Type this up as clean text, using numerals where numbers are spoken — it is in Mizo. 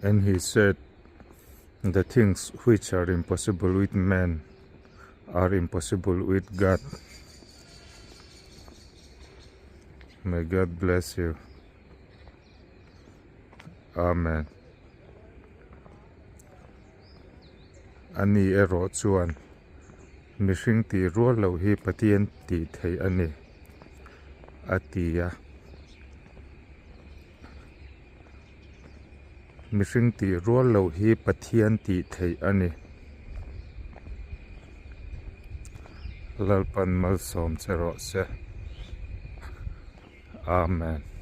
And he said, The things which are impossible with man are impossible with God. May God bless you. Amen. Ani erawh chuan mihring tih rual loh hi Pathian tih theih a ni, a ti a. Mihring tih rual loh hi Pathian tih theih a ni. Lalpan malsawm che rawh se. Amen.